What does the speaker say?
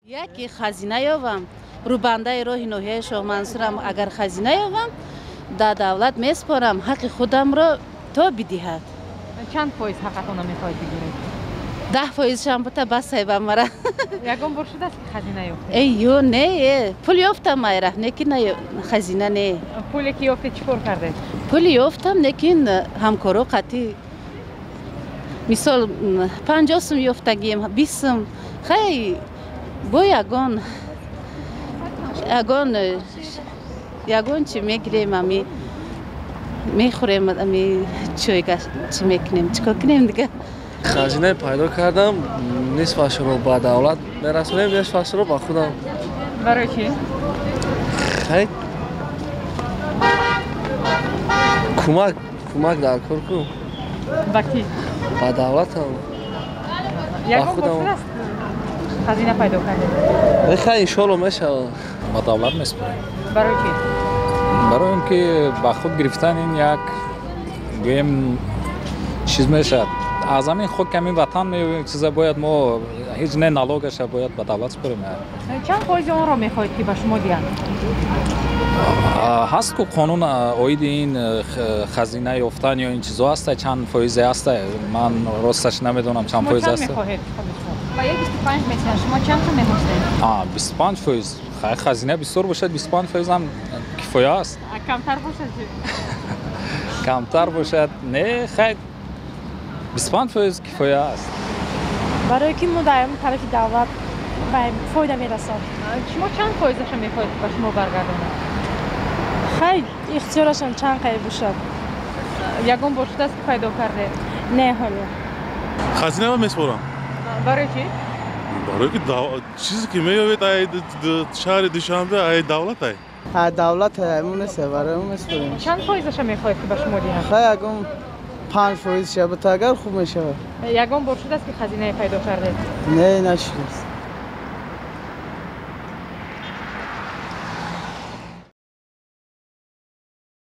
Яке хазина ёвам, рӯбандаи роҳи ноҳияи Шоҳмансурам, агар хазина ёвам, да давлат меспорам, ҳаққи худамро то бидиҳад. Чанд фоиз ҳаққатонро мехоҳед бигиред? 10%-шам бута басай ба мара. Ягон бор шудааст, ки хазина ёфтед? Эй, ё, не, пул ёфтам айра, лекин хазина не. Пуле ки ёфтед, чӣ кор кардед? Пул ёфтам, лекин ҳамкоро қатъи, мисол, 50 сум ёфтагием, 20 сум, хай бо ягон чи мегирем, ами мехӯрем, ами чойга чӣ мекунем, чӣ кор кунем дига. Хазинае пайдо кардам, нисфашро ба давлат мерасонем, нисфашро ба худам. Барои чӣ? Хай, кӯмак дар кор ку. Ба кӣ? Ба давлатам. Ягон бор шудааст, хазина пайдо кардед? Хай, иншоалло, мешавад. Ба давлат меспорем. Барои чӣ? Барои он ки ба худ гирифтан ин як, гӯем, чиз мешавад. Аз ҳамин хок, ҳамин ватан меёбем чиза, бояд мо ҳеҷ не налогаша бояд ба давлат спорем. Чанд фоизи онро мехоҳед, ки ба шумо диҳанд? Ҳаст ку қонун оиди ин хазина ёфтан ё ин чизо ҳаста, чанд фоизе ҳаста, ман росташ намедонам чанд фоиз аст. Ба ё 25 метиҳанд, шумо чанд та мехостед? 25%. Хай, хазина бисёр бошад, 25% ҳам кифоя аст. Камтар бошад? Камтар бошад, не, хай, 25% кифоя аст. Барое ки мо дар тарафи давлат фоида мерасад. Шумо чанд фоизаша мехоҳед, ба шумо баргардонад? Хай, ихтиёрашон чанд қай бошад. Ягон бор шудааст, ки пайдо кардед? Не, ҳоло. Хазина меспорам. Барои чӣ? Барои ки чизе ки меёбед ай шаҳри Душанбе, ай давлат ай. Ай давлат ай, мо нест, барои мо меспорем. Чанд фоизаша мехоҳед, ки ба шумо диҳанд? Хай, ягон 5% шабата агар, хуб мешавад. Ягон бор шудааст, ки хазинае пайдо кардед? Не, нашудааст.